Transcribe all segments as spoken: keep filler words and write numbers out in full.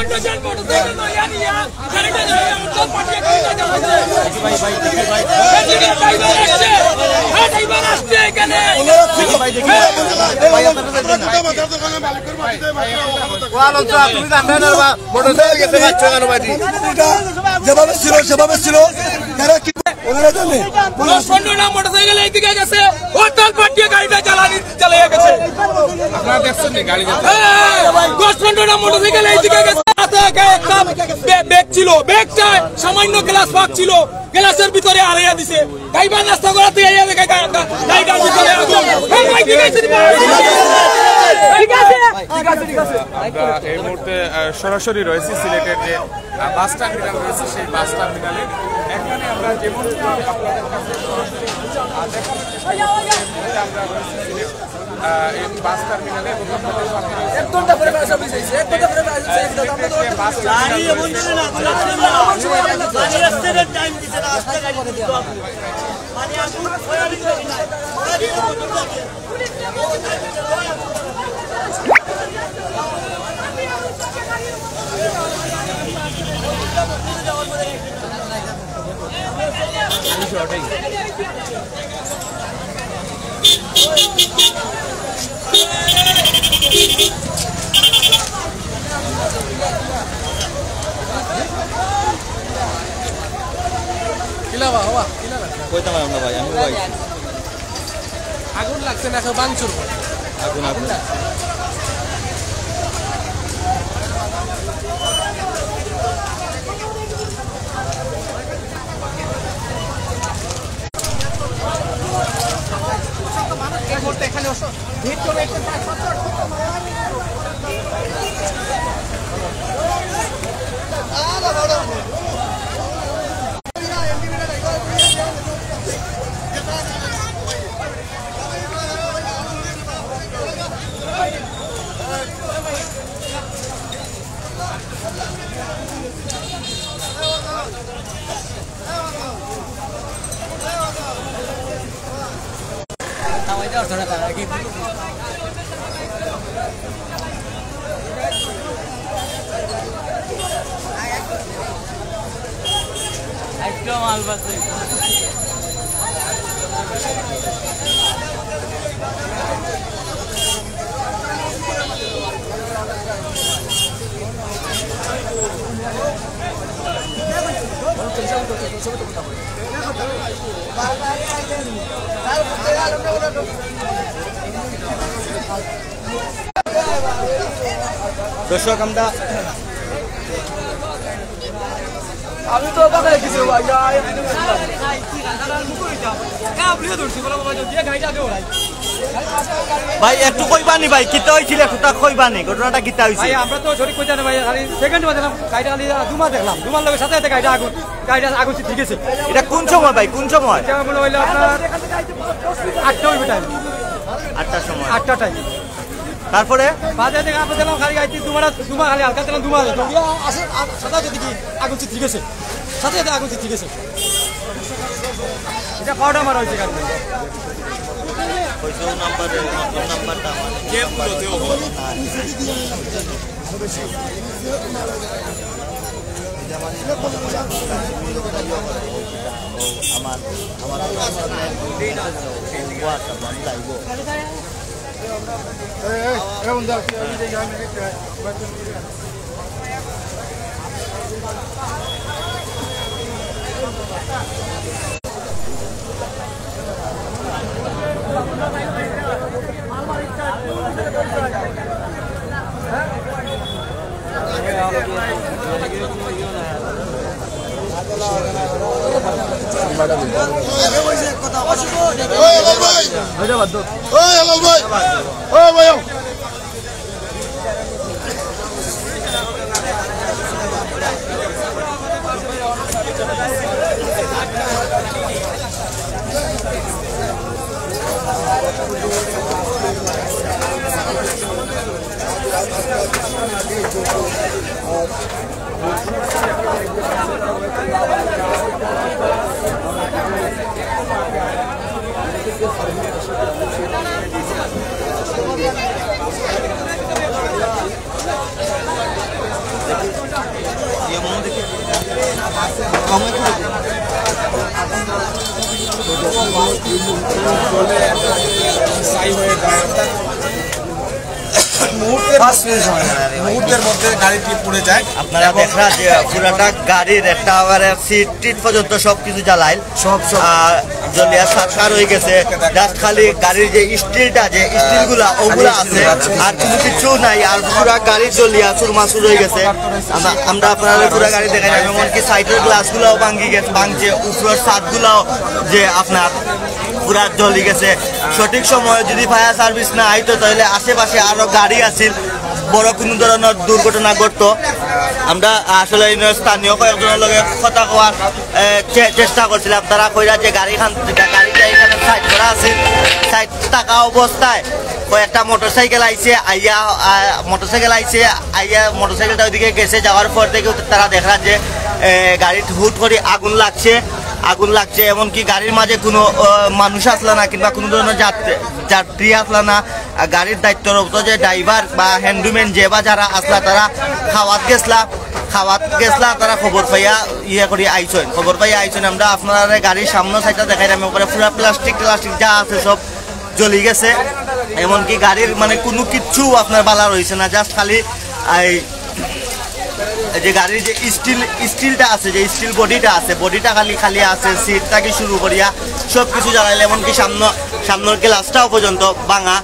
মোটরসাইকেল লইয়া নিয়া গাড়িটা জ্বালাইয়া উত্তর পাঠিয়ে গাড়িটা জ্বালাইছে। এদিকে ড্রাইভার আসছে, হ্যাঁ, ড্রাইভার আসছে এখানে। ওয়ালাইকুম সালাম, তুমি জানতে না বা মোটরসাইকেল গেছে, বাচ্চা কেন বাড়ি? যেভাবে ছিল সেভাবে ছিল। তারা কি ওনারা জানে? দশ পনেরোটা মোটরসাইকেল এইদিকে গেছে, উত্তর পাঠিয়ে গাড়িটা জ্বালানি চালিয়ে গেছে। আপনারা দেখছেন নি গাড়ি যাচ্ছে? হ্যাঁ, দশ পনেরোটা মোটরসাইকেল এইদিকে গেছে। রাস্তায় একটা বে-, ব্যাগ ছিল, ব্যাগটা সামান্য গ্লাস ফাঁক ছিল, গ্লাসের ভিতরে আড়াইয়া দিছে। ড্রাইভার নাস্তা করাতে আইয়া দেখে গা-, গা-, গাড়িটার ভিতরে আগুন। এই ভাই, ঠিক আছে নি ভাই? ঠিক আছে, ঠিক আছে, ঠিক আছে। আমরা এই মুহূর্তে, আহ, সরাসরি রয়েছি সিলেটের যে, আহ, বাস টার্মিনাল রয়েছে, সেই বাস টার্মিনালে। এখানে আমরা যেমন আপনাদের কাছে সরাসরি, আহ, দেখানোর চেষ্টা করছি, আমরা রয়েছি সিলেট, আহ, এই বাস টার্মিনালে এবং আপনাদের সাথে রয়েছে এক ঘন্টা পরে বাস অফিস আইছে, এক ঘন্টা পরে বাস অফিস আইছে, আমরা তো সিলেটের যে বাস টার্মিনাল রয়েছে, কিলা বা, হবা, কিলা বা? কইতাম পারলাম না ভাই, আমি ভাই। আগুন লাগছে না, কেউ ভাঙচুর করে। আগুন, আগুন। দর্শক, আমরা আমি তো অবাক হয়ে গেছি ভাই। ভাই, একটু কইবানি ভাই, কিতা হইছিল, একটু তা কইবানি, ঘটনাটা কিতা হইছে? ভাই, আমরা তো সঠিক কইতাম না ভাই, খালি সেকেন্ড বাজে গাড়িটা খালি ধুমা দেখলাম, ধুমার লগে সাথে সাথে গাড়িটা আগুন, গাড়িটা আগুন ঠিক আছে। এটা কোন সময় ভাই, কোন সময়? এটা মনে হইলো আপনার আটটা হইবে টাইম। আটটার সময়? আটটা টাইম। তারপরে? বাজে দেখে আমরা দেখলাম খালি গাড়িতে ধুমাটা, ধুমা খালি হালকা দেখলাম, ধুমা আছে। সাথে সাথে দেখি আগুন ঠিক আছে, সাথে সাথে আগুন ঠিক আছে। এটা পাউডার মারা হয়েছে গাড়ি। কইছো নাম্বার, নাম্বারটা আমার। আমার, আমার। এই, এই, এই, বন্ধু, আসি, আমি যাই, আমি যাই। ওই হেলাল ভাই! ওই হেলাল ভাই! ওই ভাই! মুহূর্তের মুহূর্তের মধ্যে গাড়িটি পুড়ে যায়। আপনারা দেখরা যে পুরাটা গাড়ির একটা আবার সিট টিট পর্যন্ত সবকিছু জ্বালাইল। সব, সব। আর জ্বলিয়া ছারখার হয়ে গেছে। জাস্ট খালি গাড়ির যে স্টিলটা, যে স্টিলগুলা, ওগুলা আছে, আর কোনো কিছু নাই। আর পুরা গাড়ি জ্বলিয়া চুরমাচুর হয়ে গেছে। আমরা, আমরা আপনারা পুরা গাড়ি দেখাই, এমনকি সাইডের গ্লাসগুলাও ভাঙি গেছে, ভাঙছে, উপরের ছাদগুলাও যে আপনার পুরা জ্বলি গেছে। সঠিক সময়ে যদি ফায়ার সার্ভিস না আইতো, তাহলে আশেপাশে আরো গাড়ি আছিল, বড় কোনো ধরনের দুর্ঘটনা ঘটতো। আমরা আসলে এই স্থানীয় কয়েকজনের লগে কথা কওয়ার, এ, চে-, চেষ্টা করছিলাম। তারা কইরা যে গাড়িখান, গাড়িটা এখানে সাইড করা আছে, সাইড থাকা অবস্থায় কয়েকটা মোটরসাইকেল আইছে, আইয়া, আ, মোটরসাইকেল আইছে, আইয়া মোটরসাইকেলটা ওইদিকে গেছে, যাওয়ার পর থেকে তারা দেখরা যে, এ, গাড়িত হুট করে আগুন লাগছে, আগুন লাগছে। এমনকি গাড়ির মাঝে কোনো, আ, মানুষ আসলা না কিংবা কোনো ধরনের যাত্রী, যাত্রী আসলা না। আ, গাড়ির দায়িত্বরত যে ড্রাইভার বা হ্যান্ডম্যান যে বা যারা আসলা, তারা খাওয়াত গেছলা, খাওয়াত গেছলা, তারা খবর পাইয়া ইয়ে করি আইছইন, খবর পাইয়া আইছইন। আমরা আপনারা গাড়ির সামনে সাইডটা দেখাইলাম, ওখানে পুরা প্লাস্টিক টালাস্টিক যা আছে সব জ্বলি গেছে। এমনকি গাড়ির মানে কোনো কিচ্ছু আপনার বালা রইছে না, জাস্ট খালি এই, এই যে গাড়ির যে স্টিল, স্টিলটা আছে, যে স্টিল বডিটা আছে, বডিটা খালি, খালি আছে, সিট থাকি শুরু করিয়া সব কিছু জ্বালাইলে এমনকি সামনে, সামনের গ্লাসটাও পর্যন্ত ভাঙা।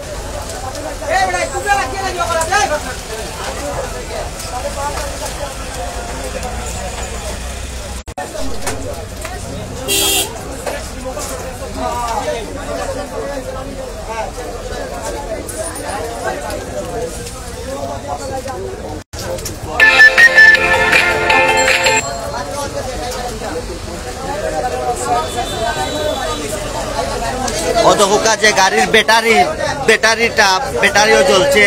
অত হোকা যে গাড়ির ব্যাটারি, ব্যাটারিটা, ব্যাটারিও জ্বলছে,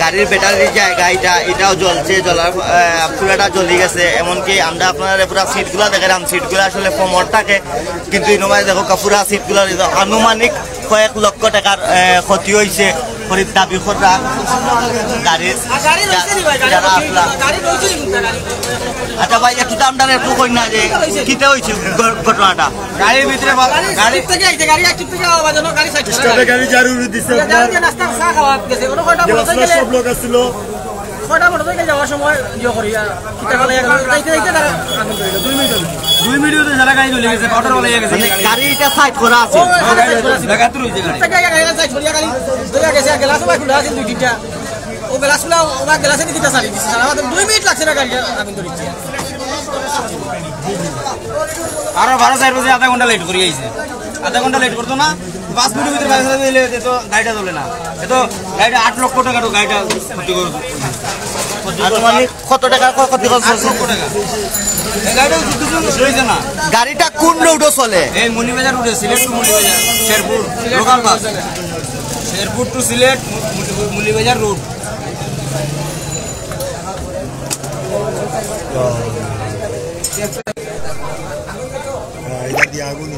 গাড়ির ব্যাটারির জায়গা এটা, এটাও জ্বলছে, জ্বলার, আহ, পুরাটা জ্বলি গেছে। এমনকি আমরা আপনারা পুরা সিটগুলা দেখলাম, সিটগুলা আসলে কমর থাকে, কিন্তু ইনোভায় দেখো পুরা সিটগুলা আনুমানিক কয়েক লক্ষ টাকার, আহ, ক্ষতি হইছে। করিব দাবি কররা গাড়ির আর গাড়ি যা-, রয়েছে নি ভাই, গাড়ি যারা রয়েছে নি, আসলা। গাড়ি রয়েছে নি, গাড়ি। আচ্ছা ভাই, একটু দাম টাম একটু কই না যে কিতা হইছে ঘ-, ঘটনাটা? গাড়ির ভিতরে বা-, গাড়ি গাড়ি থেকে আইছে, গাড়ি এক থেকে আওয়াজ হলো, গাড়ি সাইড করে স্টাফে গাড়ি। গাড়ি জারু উড়ি দিছে আপনার। গাড়ি রাস্তার চা খাওয়া গেছে, ওটা কয়টা গ্লাস মোটরসাইকেল, সব লোক আছিল। কয়টা মোটরসাইকেল যাওয়ার সময় ইয়ে করিয়া, কিতা বলে, যাইতে যাইতে তারা আগুন ধরে দুই মিনিট। দুই মিনিট হতে সারা গাড়ি জ্বলে গেছে, পাউডার বলে গেছে। মানে গাড়ি এটা সাইড করা আছে। ও, গাড়ি সাইড করা আছে। জায়গা তো রয়েছে গাড়ি। প্রত্যেক জায়গায় গাড়ি সাইড করিয়া গাড়ি জ্বলে গেছে, গ্লাসও ভাই খুলে আছে দুই তিনটা। ও গ্লাসগুলা, ও ভাই গ্লাসে নিতে চালি দিছে। সারা মাত্র দুই মিনিট লাগছে না গাড়িটা আগুন ধরিছে। আরো বারো চার বাজে আধা ঘন্টা লেট করি আইছে। আধা ঘন্টা লেট করতো না, পাঁচ মিনিটের ভিতরে বাইরে চলে দিলে এ তো গাড়িটা চলে না। এ তো গাড়িটা আট লক্ষ টাকার গাড়িটা ক্ষতি করে। আনুমানিক কত টাকার ক্ষয় ক্ষতি করছে? আট লক্ষ টাকা। এই গাড়িটা কিছু রয়েছে না। গাড়িটা কোন রোডও চলে? এই মৌলভীবাজার রোডে, সিলেট টু মৌলভীবাজার, শেরপুর, লোকাল বাস। শেরপুর টু সিলেট, মৌলভীবাজার রোড। হ্যাঁ, এটা দিয়ে আগুন।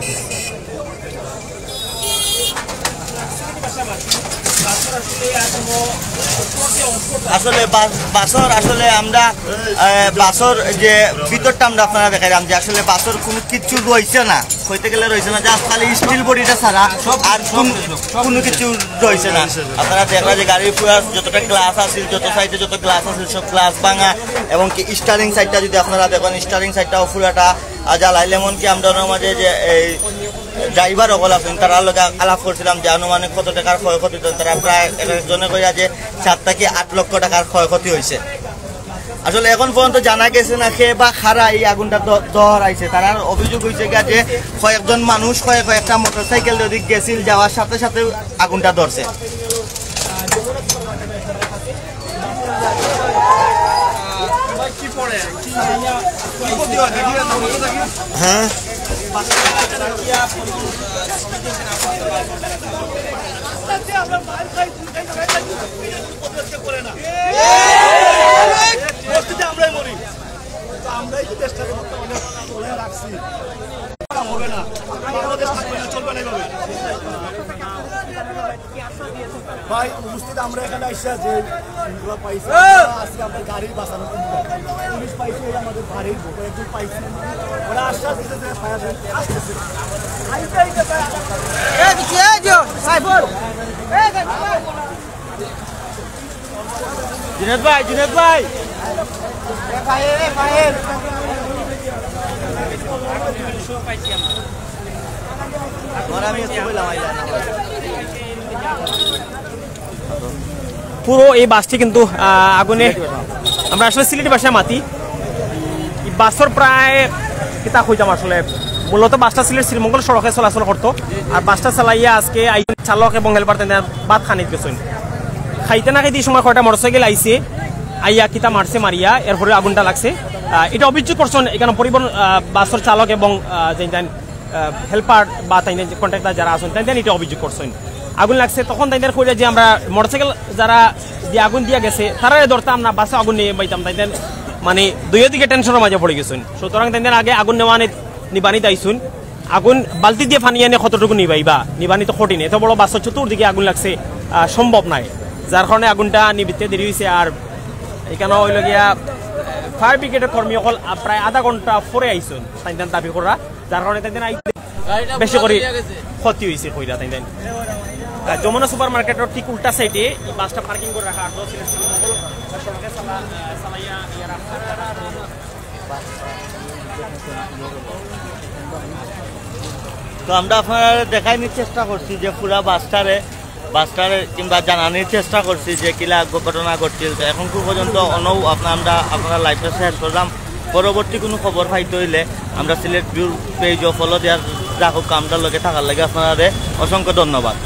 আসলে বাস-, বাসর আসলে আমরা, আহ, বাসর যে ভিতরটা আমরা আপনারা দেখাইলাম যে আসলে বাসর কোনো কিছু রইছে না, কইতে গেলে রইছে না, জাস্ট খালি স্টিল বডিটা ছাড়া আর কোন-, কোনো কিছু রইছে না। আপনারা দেখরা যে গাড়ির পুরা যতটা গ্লাস আছে, যত সাইডে যত গ্লাস আছে, সব গ্লাস ভাঙা, এবং কি স্টারিং সাইডটা যদি আপনারা দেখেন, স্টারিং সাইডটাও পুরাটা, আহ, জ্বালাইলে। এমনকি আমরা ওনার মাঝে যে এই ড্রাইভার অকল আছেন, তারার লগে আলাপ করছিলাম যে আনুমানিক কত টাকার ক্ষয়ক্ষতি হইতো। তারা প্রায় এক একজনে কইরা যে সাত থেকে আট লক্ষ টাকার ক্ষয়ক্ষতি হইছে। আসলে এখন পর্যন্ত জানা গেছে না কে বা কারা এই আগুনটা দ-, ধরাইছে। তারার অভিযোগ হইছে গিয়া যে কয়েকজন মানুষ কয়েক, কয়েকটা মোটরসাইকেল যদি গেছিল, যাওয়ার সাথে সাথে আগুনটা ধরছে। হ্যাঁ। ভাই, উপস্থিত আমরা এখানে আইসা যে সিনগুলা পাইছি, আমরা আজকে আমরা গাড়ি বাঁচানোর জন্য পুলিশ পাইছি, এই আমাদের বাড়ির লোক একজন পাইছি, ওরা আশ্বাস দিছে যে ফায়ার ব্রিগেড আসতেছে। আইতে আইতে প্রায় আধা ঘন্টা। জুনেদ ভাই, জুনেদ ভাই। পুরো এই বাসটি কিন্তু, আহ, আগুনে, আমরা আসলে সিলেটি ভাষায় মাতি। এই বাসর প্রায়, কিতা কইতাম আসলে, মূলত বাসটা সিলেট শ্রীমঙ্গল সড়কে চলাচল করতো। আর বাসটা চালাইয়া আজকে আই-, চালক এবং হেল্পার তাইন ভাত খানিত গেছইন। খাইতে না খাইতে এই সময় কয়টা মোটরসাইকেল আইছে, আইয়া কিতা মারছে মারিয়া, এরপরে আগুনটা লাগছে। আহ, এটা অভিযোগ করছইন এখানে পরিবহন, আহ, বাসর চালক এবং, আহ, যে তাইন, আহ, হেল্পার বা তাইন যে কন্ট্রাক্টর যারা আছইন, তাইন তাইন এটা অভিযোগ করছইন। আগুন লাগছে, তখন তাইন তাইন কইরা যে আমরা মোটরসাইকেল যারা দিয়ে আগুন দিয়া গেছে, তারারে ধরতাম না, বাসে আগুন নিবাইতাম, তাইন তাইন মানে দুইও দিকে টেনশনের মাঝে পড়ি গেছইন। সুতরাং তাইন তাইন আগে আগুন নেওয়া আনে নিবানি দাইছইন। আগুন বালতি দিয়া পানি আনে কতটুকু নিবাইবা, নিবানি তো কঠিন, এত বড় বাসর চতুর্দিকে আগুন লাগছে, আহ, সম্ভব নায়, যার কারণে আগুনটা নিবিতে দেরি অইছে। আর এখানে অইলো গিয়া ফায়ার ব্রিগেডর কর্মী অকল, আহ, প্রায় আধা ঘন্টা পরে আইছইন, তাইন তাইন দাবি করা, যার কারণে তাইন তাইন আইতে বেশি করি ক্ষতি অইছে কইরা তাইন তাইন। আহ, যমুনা সুপার মার্কেটর ঠিক উল্টা সাইডে এই বাসটা পার্কিং করি রাখা, আর সড়কে চালা-, আহ, চালাইয়া ইয়া রাখা। তো আমরা আপনারারে দেখাইনির চেষ্টা করছি যে পুরা বাসটারে, বাসটারে কিংবা জানানির চেষ্টা করছি যে কিলা ঘটনা ঘটছিল। তো এখন পর্যন্ত অনও আপনা-, আমরা আপনারার live-টা শেষ করলাম। পরবর্তী কুনু খবর পাইতে অইলে আমরা সিলেট ভিউ page-ও follow দেওয়ার রাখুক, আমরার লগে থাকার লাগি আপনারারে অসংখ্য ধন্যবাদ।